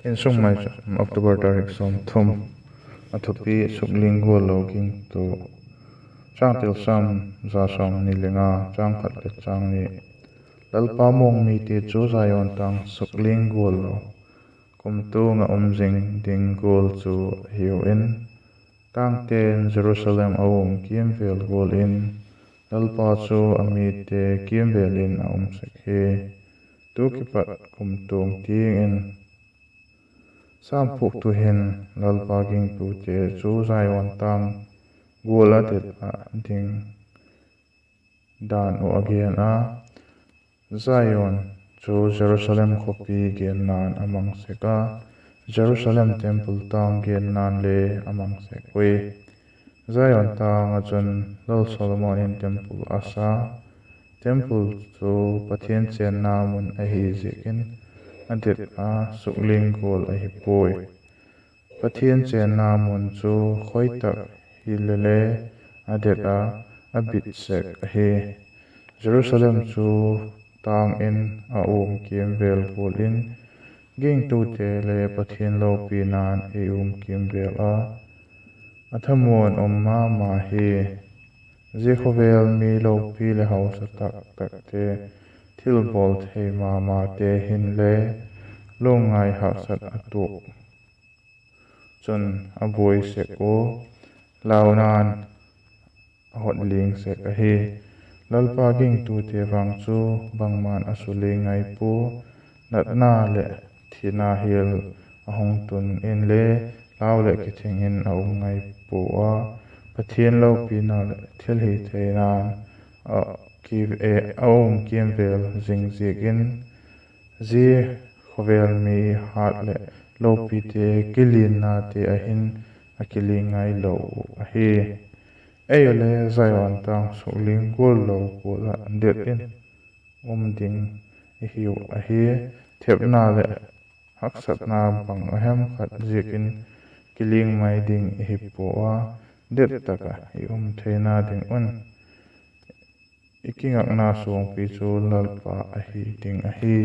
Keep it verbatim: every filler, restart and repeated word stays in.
Insung Maicham, October tarik sawmthum. A thupi: Sukling gual lo gingtu. Changtel: Sam za sawmni le nga, chang khat le chang ni. Lalpa muang mite chu Zion tâng sukling gual lo, kumtuang ah um zing ding gual chu hiu in, tângte'n Jerusalem a um kîmvêl gual in, Lalpa chu a mite kîmvêl in a um sek hi. Tu kipat kumtuang tiang in Sam phuaktu hin Lalpa gingtute chu Zion tâng gual a det ah ding dan uh a gen a. Zion chu Jerusalem khawpi genna'n a mang sek a, Jerusalem temple tâng genna'n le a mang sek ui. Zion tâng ah chun Lal Solomon in temple a sa. Temple chu Pathian chênna mun ahi ziakin a det a, sukling gual ahi puai. Pathian chênna mun chu khoi tak hile le a det a, a bit sek ahi. Jerusalem chu tâng in a um kîmvêl gual in, gingtute le Pathian lopina'n ei um kîmvêl a, a thamuan um ma ma hi. Zia khawvel mi lopi leh hausa tak takte, thilbawl thei ma mate hinle lungngai haksat a tuak chun a buai sek ua, launa'n a hot ling sek ahi. Lalpa gingtute vang chu bangma'n a suling ngai pua, natna leh thina hial a hung tun inle, lau leh kithing in a um ngai pua a, Pathian lopina leh thilhitheina'n a um kîmvêl zing ziakin, zia khawvel mi hat leh lopite kiliannate ah hin a kiling ngailo uh ahi. Ei le Zion tâng sukling gual lo gual ah det in um ding i hiu ahi. Thepna leh haksatna bang a hem khat ziakin kiling mai ding i hi pua a, det tak ah i um theina ding un i kingakna suangpi chu Lalpa ahi ding ahi.